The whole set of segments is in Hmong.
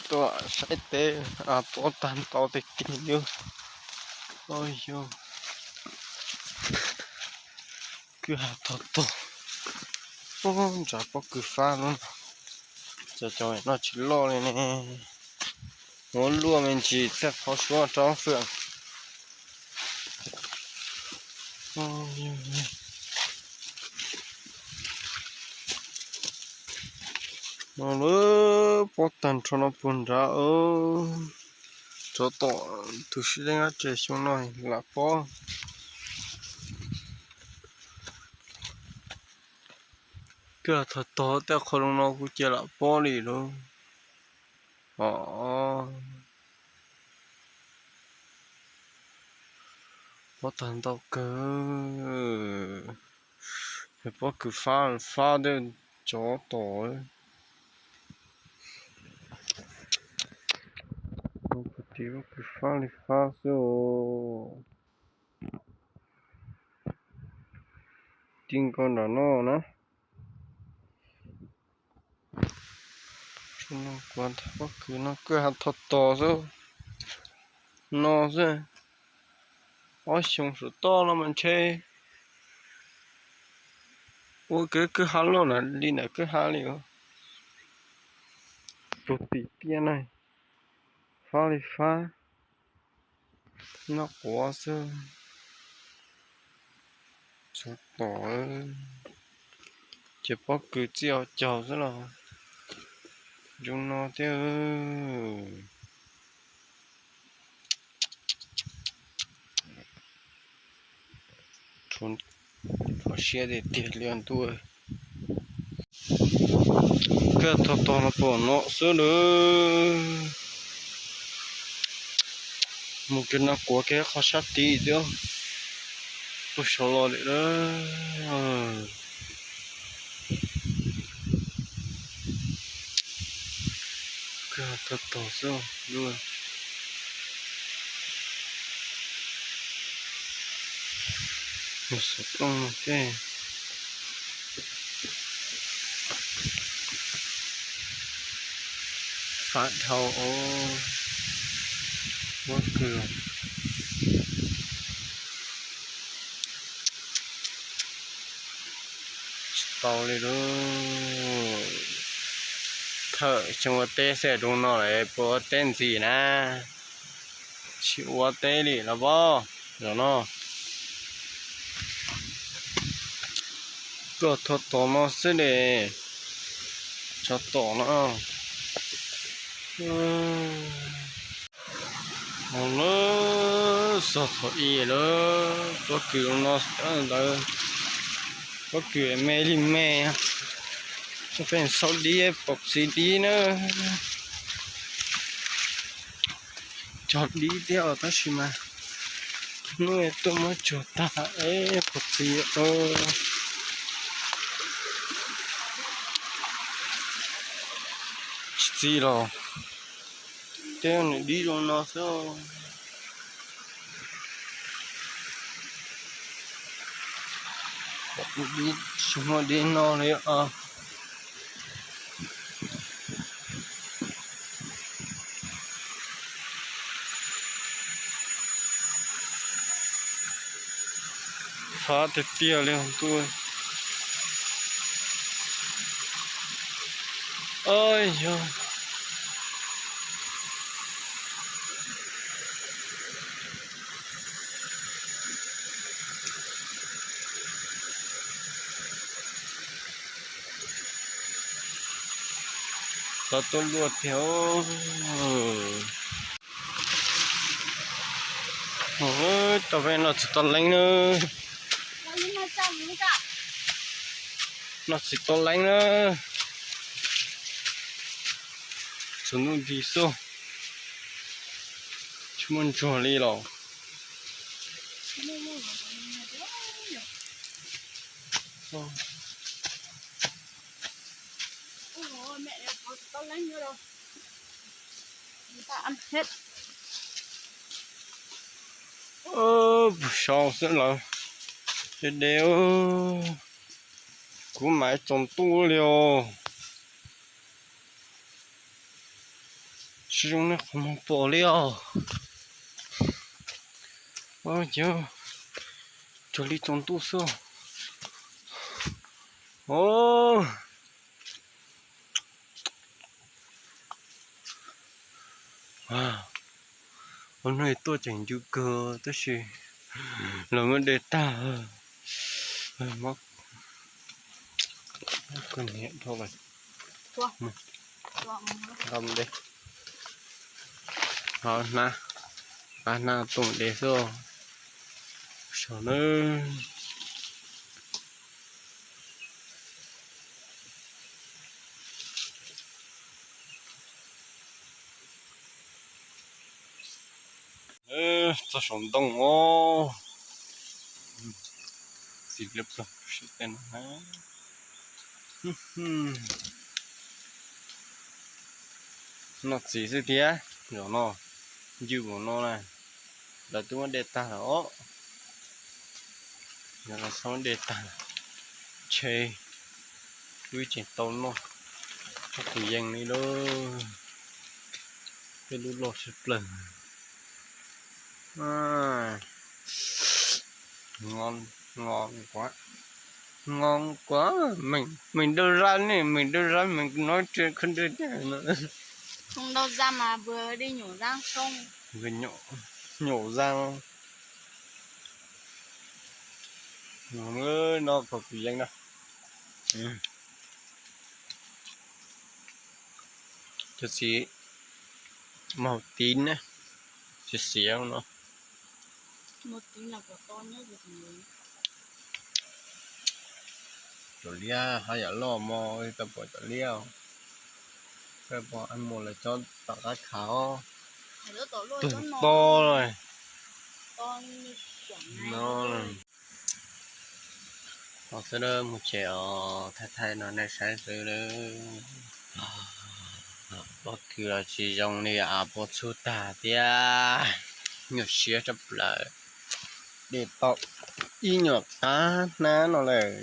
Tuaj saib teb, pob tag ntau tiag tiag li. Yog kwj ha tog tog, ntshav pob kws fab no, cov cov no tsis loj li ne. Muab luaj me ntsis thiaj qhov suab rau fwm. No lawm, pob tag nrho no puag nrad. Tsov tom tus sib leej dab tsi xyoo no lam pob. Kwj ha tog tog, tej qhov zoo no kuv cia lam pob li lauj. Os, pob tag ntau kawg. Pob kws fab fab tej tsov tom. Pob kws fab li fab xwb. Ti nkaus nram no na. Pob kws no kwj ha tog tog xwb. No xwb. Ob xyoo saum toj no mas ntshe ua kev kwj ha loj na li ntawm kwj ha li. Tus tim tiaj na, fab li fab, noj quav xwb. Tsov tom, ces pob kws txij hauv caug xwb los zoo no thiab. Rhuav siab tiag tiag li ntuj. Kwj tog tog no pom no xwb lawm. Mus kiag no kuav kiag qhov sab tid thiab. Puag saud los li lawm. Kwj tog tog xwb. Mus xov tooj no thiab. Fab dhau os, pob kws. Tsis tau li lauj. Thawm xyoo ua teb xwb zoo no lawm puas ua teb ntxiv na? Tsis ua teb li los pob. Zaum no tuaj tog tom no xwb li. Tsov tom no. Lawm, xog thaum ub lawm, pob kws no ntawd, pob kws me li me, pheej xauj dib pom txiv dib na. Cog dib thiab os tab sis mas hnub tuaj muab tsuag tag es pom txiv. Tsis txiv los tej niag dib zoo no xwb. Dib tsis muaj dib no li os. Fab tiag tiag li ntuj. Yog tau tuaj luaj tiag. Tau peb noj tsis tau leeb na. Noj tsis tau leeb na. Txog hnub nti xwb, tsis muaj ntsuag li los. Puag saud xwb lawm, deb deb. Kuv mam tsaus ntuj li os. Tsis zoo nej qhov muag pom li os. Cov, cuag li tsaus ntuj xwb. Ua, hnub no tuaj tseem ncw kawg tab sis los muab de tag. Mob kawg niam dhau lawm. Ho hnab, qab hnab tuaj de xwb. Saum na. Txog saum ntoo os. Txiv liab ploog sib teg no na. Noj txiv xwb thiab, zaum no ncw npaum no na, lawv twb muab de tag lawm os. Yog lawv txhob muab de tag, ntshe wb tseem tau noj txog tus yees li lauj. Tej lub loj siab plaws. Ngon, ngon quá. Ngon quá, mình, mình đâu ra nè, mình đâu ra, mình nói chuyện không được chứ. Không đâu ra mà vừa đi nhổ răng xong. Vừa nhổ, nhổ răng. Ngon, no còn củ dăng đâu. Cov txiv màu tím na, xiav xiav no. Cov liab haj yam loj mog, tau pom cov liab. Koj pom mus lawv cov tom qab khav os. Tus to lawm. No, xwb mus tsev os, thaij thaij no nej saib xwb lawm. Pob kws los tsis zoo li av, pob txhub tag thiab. Nyuaj siab tshaj plaws. De tau ib nyuag qab hnab no lawm,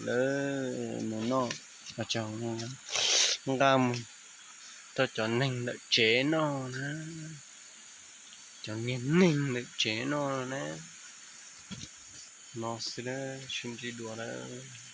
lawv mus noj, nqa mus rau cov neeg ntawm tsev noj na, cov niag neeg ntawm tsev noj na. No xwb, sib ntsib dua nawb.